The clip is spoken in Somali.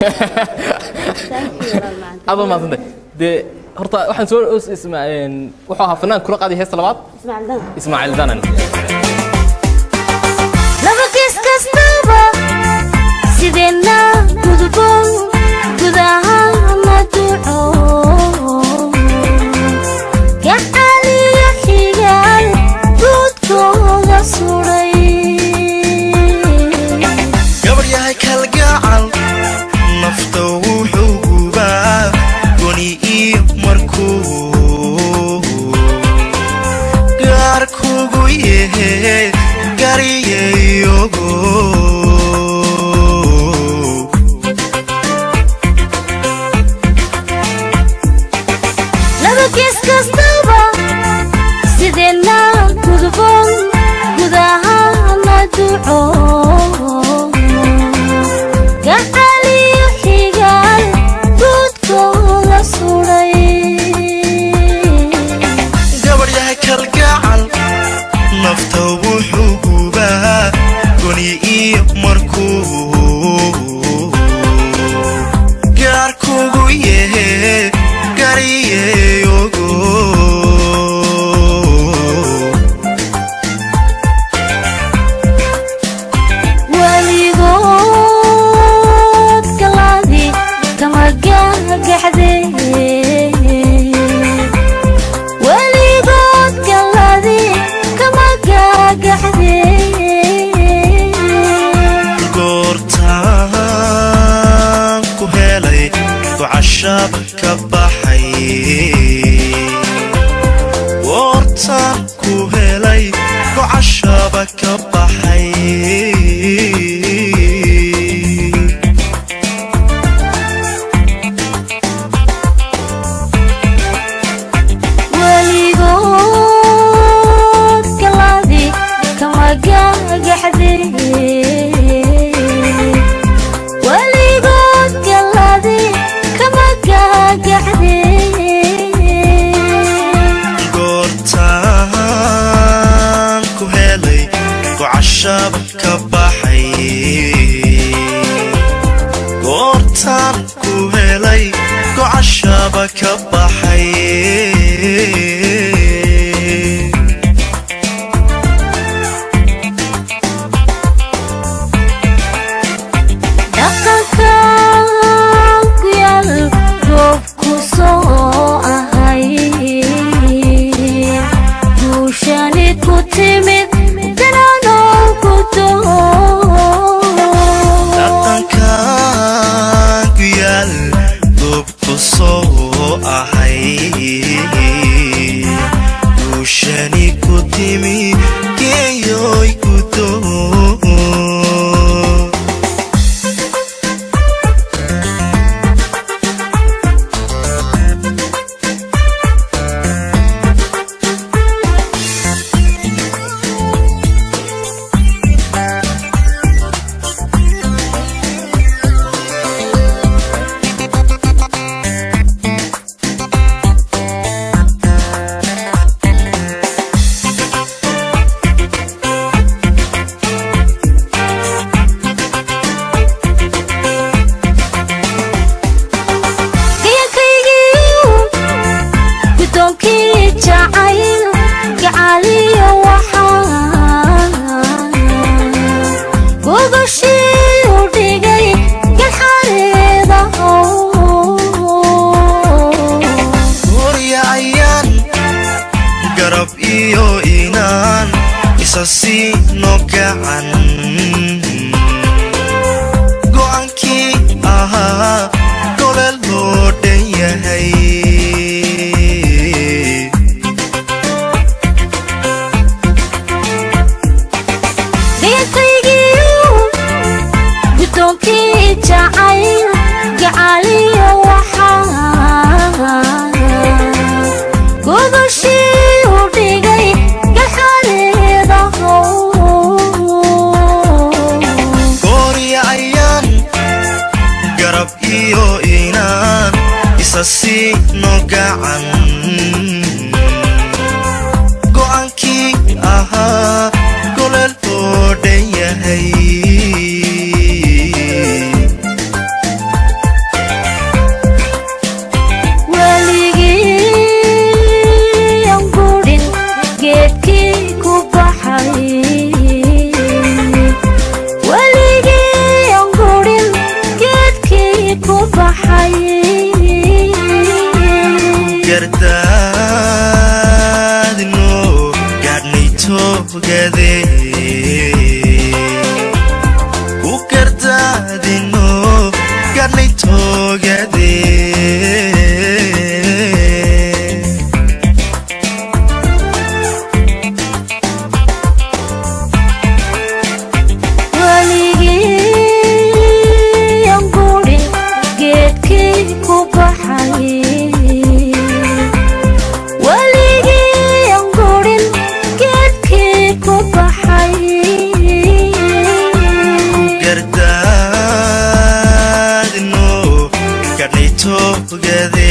Thank you, walaal macaan. Aad baa mahadsantay. Dee horta waxaan soo wuxuu ahaa fanaan kula qaaday heesta labaad. Ismaaciil Dan. Ismaaciil Danan. Laba gees kastaba sideenna gudbo gudahana duco gacaliyo xigaal guudkooda suray. Gabar yahay kalgacal nafta wuxuu gubaa goni iyo markuu gaar kugu yahe gariyayogo. Laba gees kastaba sideenna gudbo gudahana duco gacaliyo xigaal guudkooda suray. Gabar yahay kalgacal nafta wuxuu gubaa goni iyo markuu gaar kugu yahe gariyayogo. Weligood galaadi kama gagaxdee, weligood galaadi kama gagaxdee. Goortaan ku helay gocashaba ka baxay, goortaan ku helay gocashaba ka baxay. Weligood galaadi kama gagaxdee, weligood galaadi kama gagaxdee. Goortaan ku helay gocashaba ka baxay, goortaan ku helay gocashaba ka baxay. Dhaqankan ku yaal goobku soo ahay guushani ku timid dananoo ku doo. Dhaqankan ku yaal goobku soo ahay guushani ku timi geeyoy gudo. Gayankaygiiu guddoonkii jacayl gacaaliyo waxaa gogashii u dhigay galxareeda. Goorya ayaan garab iyo inaan isa siino gacan go'aankii ahaa gole loo dhan yahay. Gayankaygiiu guddoonkii jacayl gacaaliyo waxaa gogashii u dhigay galxareeda. Goorya ayaan garab iyo inaan isa siino gacan go'aankii ahaa gole loo dhan yahay. Baxay. Gardaadino gaadhnay toogade, ku gardaadino gaadhnay toogade. Weligii aan gurin geedkii ku baxay, weligii aan gurin geedkii ku baxay. Gardaadino gaadhnay toogade.